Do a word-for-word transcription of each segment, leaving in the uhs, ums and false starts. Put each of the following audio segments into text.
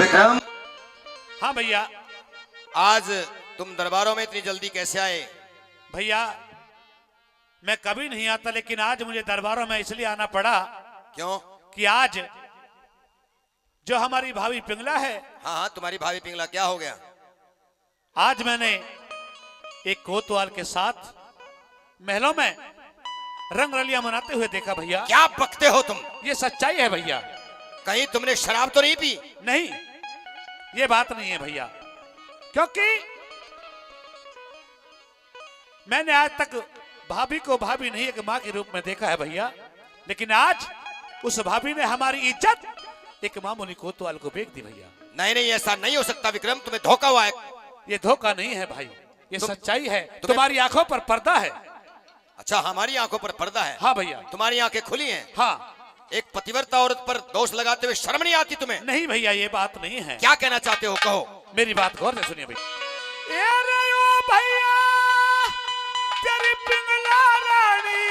विक्रम। हाँ भैया। आज तुम दरबारों में इतनी जल्दी कैसे आए? भैया, मैं कभी नहीं आता, लेकिन आज मुझे दरबारों में इसलिए आना पड़ा। क्यों? कि आज जो हमारी भाभी पिंगला है, हाँ, हाँ, तुम्हारी भाभी पिंगला, क्या हो गया? आज मैंने एक कोतवाल के साथ महलों में रंग रलियां मनाते हुए देखा भैया। क्या बकते हो तुम? ये सच्चाई है भैया। कहीं तुमने शराब तो नहीं पी? नहीं, ये बात नहीं है भैया, क्योंकि मैंने आज तक भाभी को भाभी नहीं, एक माँ के रूप में देखा है भैया, लेकिन आज उस भाभी ने हमारी इज्जत एक मामूली कोतवाल को बेच दी भैया। नहीं, नहीं, ऐसा नहीं हो सकता विक्रम, तुम्हें धोखा हुआ है। ये धोखा नहीं है भाई, ये तुम सच्चाई है। तुम्हें तुम्हारी आंखों पर पर्दा है। अच्छा, हमारी आंखों पर पर्दा है? हाँ भैया। तुम्हारी आंखें खुली हैं? हाँ। एक पतिव्रता औरत पर दोष लगाते हुए शर्म नहीं आती तुम्हें? नहीं भैया, ये बात नहीं है। क्या कहना चाहते हो, कहो। मेरी बात गौर से सुनिए भैया। ए रे ओ भैया, तेरी पिंगला रानी।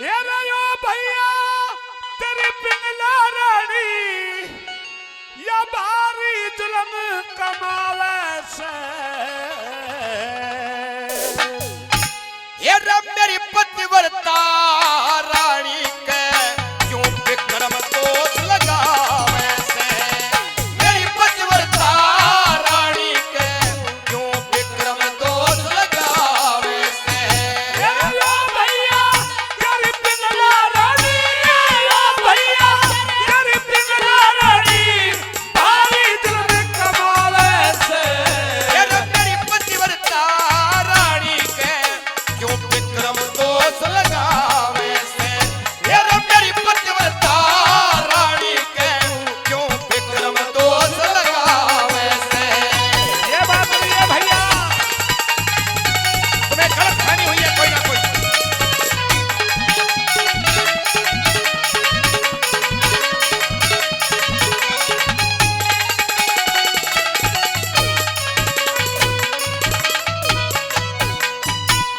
ए रे ओ भैया, तेरी पिंगला रानी, या भारी जुल्म कमावे से। ये रे मेरी पतिव्रता रानी के क्यों विक्रम दोष लगावे से? मेरी पतिव्रता रानी के क्यों विक्रम दोष लगावे से? ए ओ भैया, तेरी पिंगला रानी, ए ओ भैया, तेरी पिंगला रानी, भारी जुल्म कमावे से। ए रे मेरी पतिव्रता रानी के क्यों विक्रम दोष लगावे से? ए रे मेरी पतिव्रता रानी के क्यों विक्रम दोष लगावे से? ये बात नहीं है भैया, तुम्हें गलत फहमी हुई है कोई ना कोई।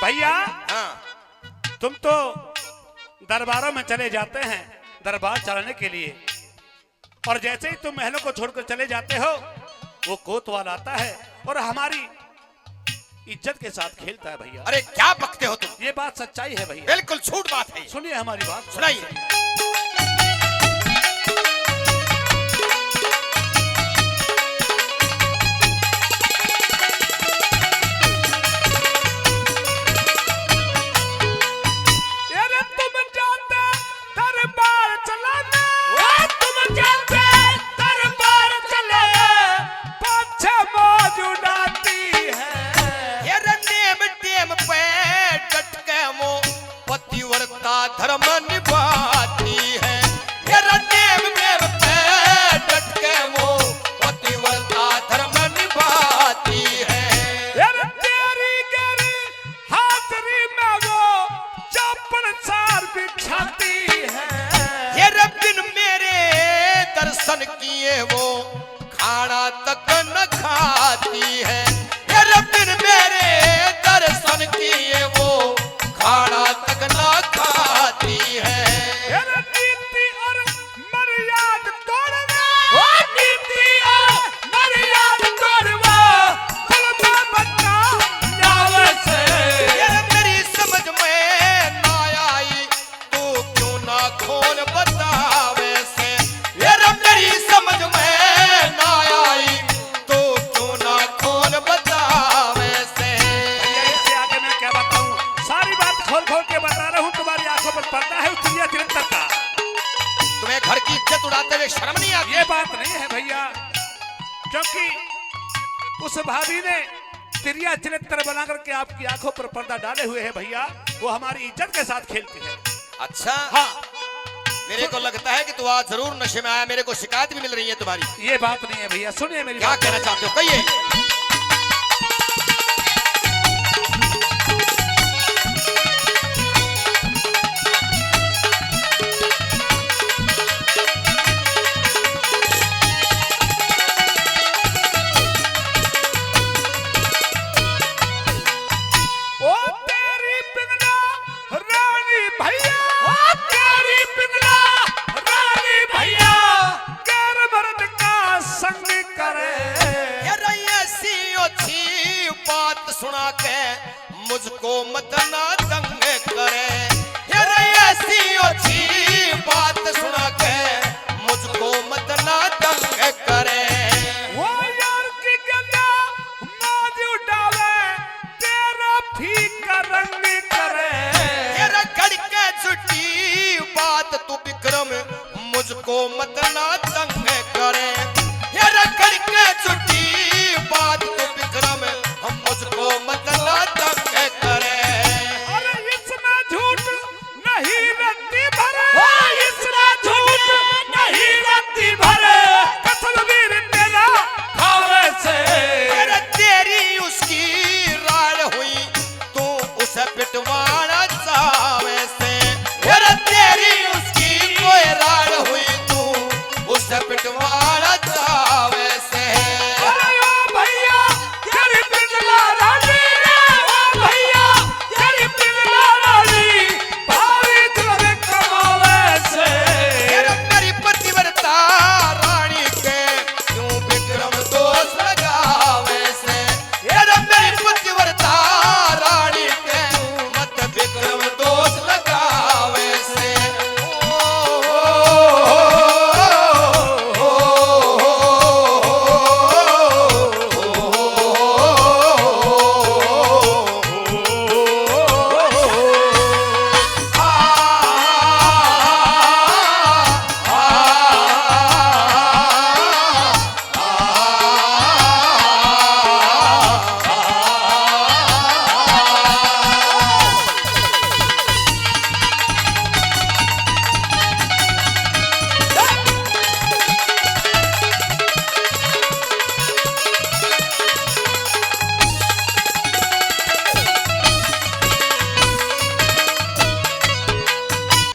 भैया, हाँ। तुम तो दरबारों में चले जाते हैं दरबार चलाने के लिए, और जैसे ही तुम महलों को छोड़कर चले जाते हो, वो कोतवाल आता है और हमारी इज्जत के साथ खेलता है भैया। अरे क्या बकते हो तुम? ये बात सच्चाई है भैया। बिल्कुल झूठ बात है। सुनिए हमारी बात। सुनाइए। अरे तुम जाते दरबार चलाना, ओ तुम जाते दरबार चलाना, पाछे मौज उड़ाती है। ये रे नेम टेम पे डट के वो पतिव्रता धर्म निभाती है। ये रे नेम टेम पे डट के वो पतिव्रता धर्म निभाती है। ये रे तेरी गैर हाजिरी में वो चापड़ चार बिछाती है। ये रे बिन मेरे दर्शन किए वो खाना तक न खाती है। ये रे बिन मेरे दर्शन किए वो खाना तक न खाती है। ये रे नीति और मर्याद तोड़वा, ओ नीति और मर्याद तोड़वा, जुल्म बच्चा न्याय से। ये रे मेरी समझ में ना आई, तू क्यों ना खोल बतावे से। ये रे मेरी समझ में ना आई, तू क्यों ना खोल बतावे से। भैया, इससे आगे मैं क्या बताऊं, सारी बात खोल खोल के बता रहा हूं, तुम्हारी आंखों पर पर्दा है उस दुनिया चरित्र का। तुम्हें घर की इज्जत उड़ाते हुए शर्म नहीं आती? ये बात नहीं है भैया, क्योंकि उस भाभी ने तिरिया चरित्र बना करके आपकी आंखों पर पर्दा डाले हुए है भैया, वो हमारी इज्जत के साथ खेलती है। अच्छा। हाँ। मेरे को लगता है कि तू आज जरूर नशे में आया, मेरे को शिकायत भी मिल रही है तुम्हारी। ये बात नहीं है भैया, सुनिए मेरी क्या बात। कहना चाहते हो, कहिए। ओ तेरी मुझको मत ना तंग करे। यार, ऐसी ओछी बात सुना के मुझको मत ना तंग करे। वो यार की गदा मौज उड़ावे, तेरा फीका रंग करे। तेरा गड़ के छुट्टी बात तू विक्रम मुझको मत ना तंग करे। तेरा गड़ के छुट्टी बात तू विक्रम मुझको मत ना तंग करे। अरे इसमें झूठ नहीं रत्ती भरे। ओ, इसमें झूठ नहीं रत्ती भरे। कसम वीर तेरा खावे से। अरे तेरी उसकी राड़ हुई, तू उसे पिटवाना चावे से। अरे तेरी उसकी कोई राड़ हुई, तू उसे पिटवाना चावे से। अरे ओ भैया, तेरी पिंजला रानी रे, ओ भैया, तेरी पिंजला रानी, भारी दिल कमावे से। अरे मेरी पतिव्रता रानी के क्यों विक्रम दोष लगावे से। अरे मेरी पतिव्रता रानी के मत विक्रम दोष लगावे से।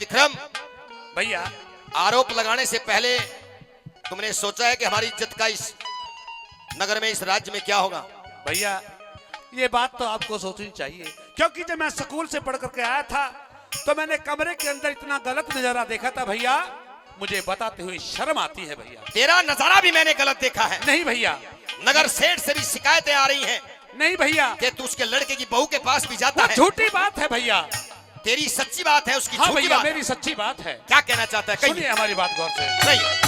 विक्रम, भैया, आरोप लगाने से पहले तुमने सोचा है कि हमारी इज्जत का इस नगर में, इस राज्य में क्या होगा? भैया, ये बात तो आपको सोचनी चाहिए, क्योंकि जब मैं स्कूल से पढ़ करके आया था, तो मैंने कमरे के अंदर इतना गलत नजारा देखा था भैया, मुझे बताते हुए शर्म आती है भैया। तेरा नजारा भी मैंने गलत देखा है। नहीं भैया। नगर सेठ से भी शिकायतें आ रही हैं। नहीं भैया। कि तू उसके लड़के की बहू के पास भी जाता वो है। झूठी बात है भैया। तेरी सच्ची बात है, उसकी हाँ झूठी भैया, बात। मेरी सच्ची बात है। क्या कहना चाहता है, कहिए। सुनिए हमारी बात गौर से। नहीं।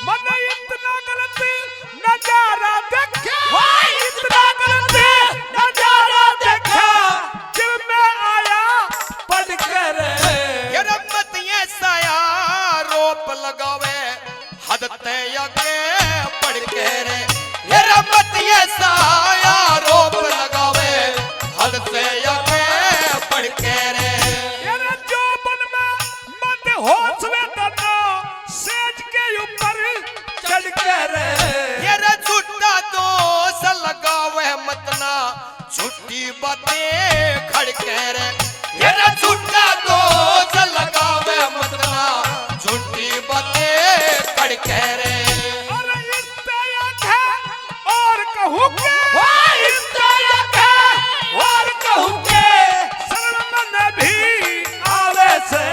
मैंने इतना गलत नजारा देखा, भाई, इतना गलत नजारा देखा, जब मैं आया पढ़ कर। ये रब मत ऐसा आरोप लगावे, हद ते आगे बढ़ के रे। ये रब मत ऐसा आरोप लगावे, हद ते आगे बढ़ के रे। ये रे जोबन में मत होश में तना, सेज के ऊपर चढ़ के रे। ये रे झूठा दोष लगावे मत ना, झूठी बातें खड़ के रे। ये रे झूठा दोष लगावे मत ना, झूठी बातें खड़ के रे। अरे इस पे आंखें और कहूँ के? हाँ, इस पे आंखें और कहूँ के? शर्म मन भी आवे से।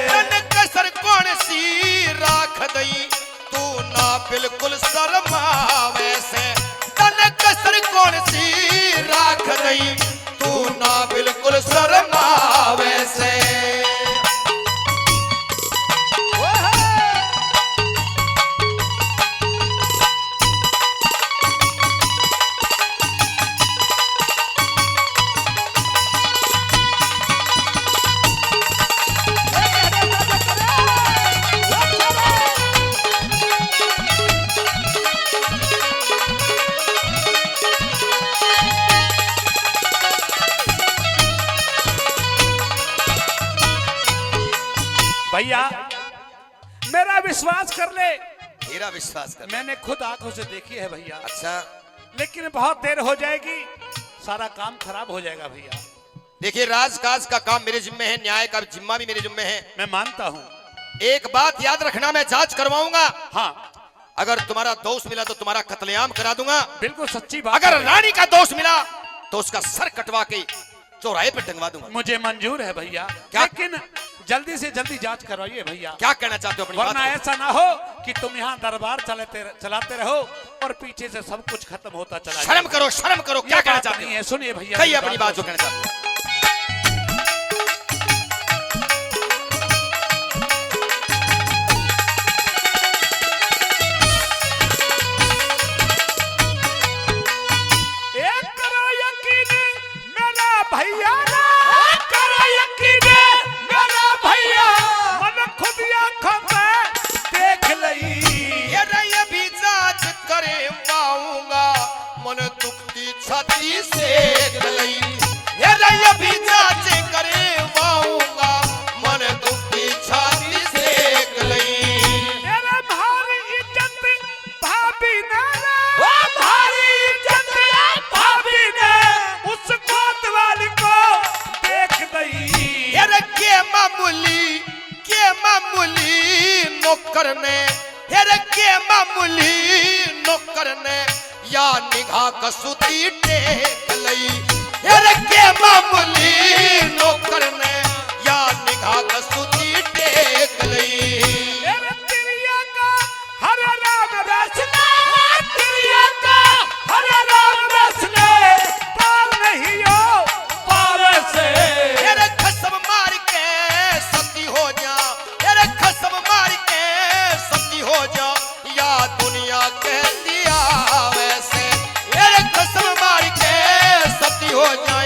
तन कसर कौन सी राख दई, तू ना बिल्कुल शर्मावे से। तन कसर कौन सी राख दई, तू ना बिल्कुल शर्मावे से। भैया, मेरा विश्वास कर ले। मेरा विश्वास कर। मैंने खुद आंखों से देखी है भैया। अच्छा। लेकिन बहुत देर हो जाएगी, सारा काम खराब हो जाएगा भैया। देखिए, राजकाज का काम मेरे जिम्मे है, न्याय का जिम्मा भी मेरे जिम्मे है। मैं मानता हूँ। एक बात याद रखना, मैं जांच करवाऊंगा। हाँ। अगर तुम्हारा दोष मिला तो तुम्हारा कत्लेआम करा दूंगा। बिल्कुल सच्ची बात अगर है। रानी का दोष मिला तो उसका सर कटवा के चौराहे पे टंगवा दूंगा। मुझे मंजूर है भैया, क्या? लेकिन जल्दी से जल्दी जांच करवाइए भैया। क्या कहना चाहते हो अपनी बात वरना को? ऐसा ना हो कि तुम यहाँ दरबार चलाते, चलाते रहो और पीछे से सब कुछ खत्म होता चला जाए। शर्म करो, शर्म करो, क्या ये कहना बात चाहते नहीं हो? है, सुनिए भैया, कहिए मेरी अपनी बात बात जो को। कहना चाहते हो। ए करो यकीन मेरा भैया ना, ए करो यकीन मेरा भैया, मन खुद आँखों से देख लई। ये रे, ये भी जांच करवाऊंगा, मन दुखती छाती सेक लई। ये रे, ये भी जांच करवाऊंगा, मन दुखती छाती सेक लई। मेरे भारी इज्जत भाभी ने रे, ओ भारी इज्जत रे भाभी ने उस कोतवाल को देख दई। ये रे के मामूली, के मामूली नौकर ने, ये रे के मामूली नौकर ने या निगाह कसूती टेक लई। ये रे के मामूली नौकर ने या निगाह कसूती टेक लई। ये रे तिरिया का हरे राम रस ने, तिरिया का हरे राम रस ने, पार नहीं हो पावे से। ये रे खसम मार के सती हो जा, ये रे खसम मार के सती हो जा, या दुनिया कहती आवे से। ये रे खसम मार के सती हो जा,